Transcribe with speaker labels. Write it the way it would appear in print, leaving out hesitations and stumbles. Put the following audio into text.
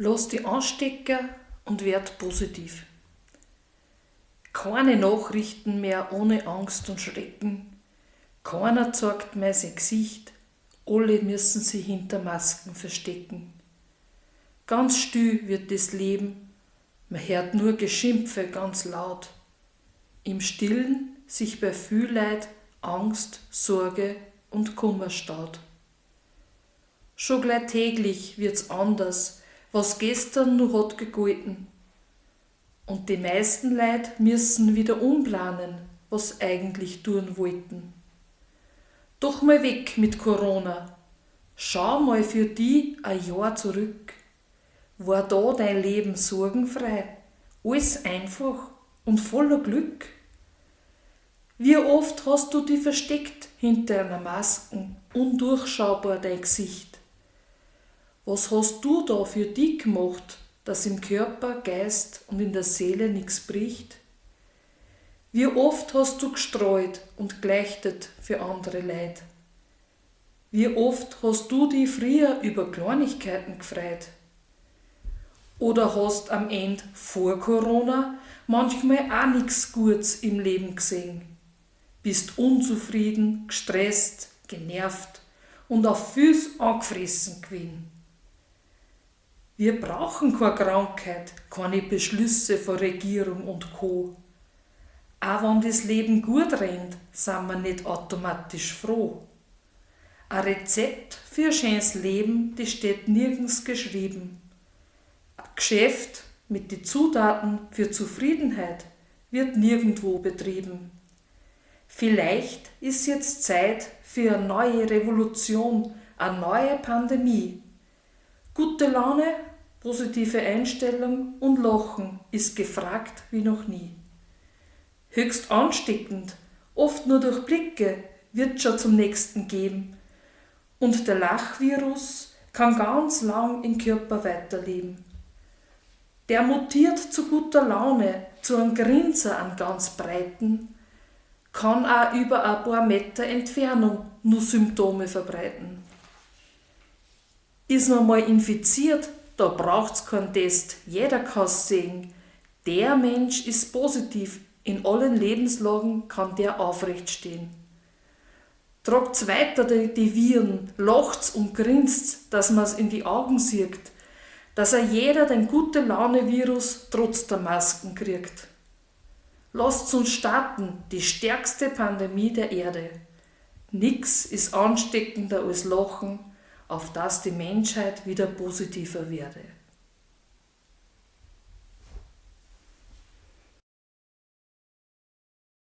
Speaker 1: Lass di anstecken und werd positiv. Keine Nachrichten mehr ohne Angst und Schrecken. Keiner zeigt mehr sein Gesicht. Alle müssen sich hinter Masken verstecken. Ganz still wird das Leben. Man hört nur Geschimpfe ganz laut. Im Stillen sich bei viel Leid Angst, Sorge und Kummer staut. Schon gleich täglich wird's anders, was gestern noch hat gegolten. Und die meisten Leid müssen wieder umplanen, was eigentlich tun wollten. Doch mal weg mit Corona. Schau mal für die ein Jahr zurück. War da dein Leben sorgenfrei? Alles einfach und voller Glück? Wie oft hast du di versteckt hinter einer Masken, undurchschaubar dein Gesicht? Was hast du da für di gemacht, dass im Körper, Geist und in der Seele nix bricht? Wie oft hast du gestreut und gleichtet für andere Leid? Wie oft hast du di früher über Kleinigkeiten gefreut? Oder hast am End vor Corona manchmal auch nix Gutes im Leben gesehen? Bist unzufrieden, gestresst, genervt und auf Füß angefressen gewesen. Wir brauchen keine Krankheit, keine Beschlüsse von Regierung und Co. Auch wenn das Leben gut rennt, sind wir nicht automatisch froh. Ein Rezept für ein schönes Leben, das steht nirgends geschrieben. Ein Geschäft mit den Zutaten für Zufriedenheit wird nirgendwo betrieben. Vielleicht ist jetzt Zeit für eine neue Revolution, eine neue Pandemie. Gute Laune, positive Einstellung und Lachen ist gefragt wie noch nie. Höchst ansteckend, oft nur durch Blicke, wird schon zum nächsten geben. Und der Lachvirus kann ganz lang im Körper weiterleben. Der mutiert zu guter Laune, zu einem Grinser an ganz breiten, kann auch über ein paar Meter Entfernung nur Symptome verbreiten. Ist man mal infiziert, da braucht's keinen Test, jeder kann's sehen. Der Mensch ist positiv, in allen Lebenslagen kann der aufrecht stehen. Tragt's weiter die Viren, lacht's und grinst's, dass man's in die Augen sieht, dass a jeder den gute Laune-Virus trotz der Masken kriegt. Lasst's uns starten, die stärkste Pandemie der Erde. Nix ist ansteckender als Lachen, auf dass die Menschheit wieder positiver werde.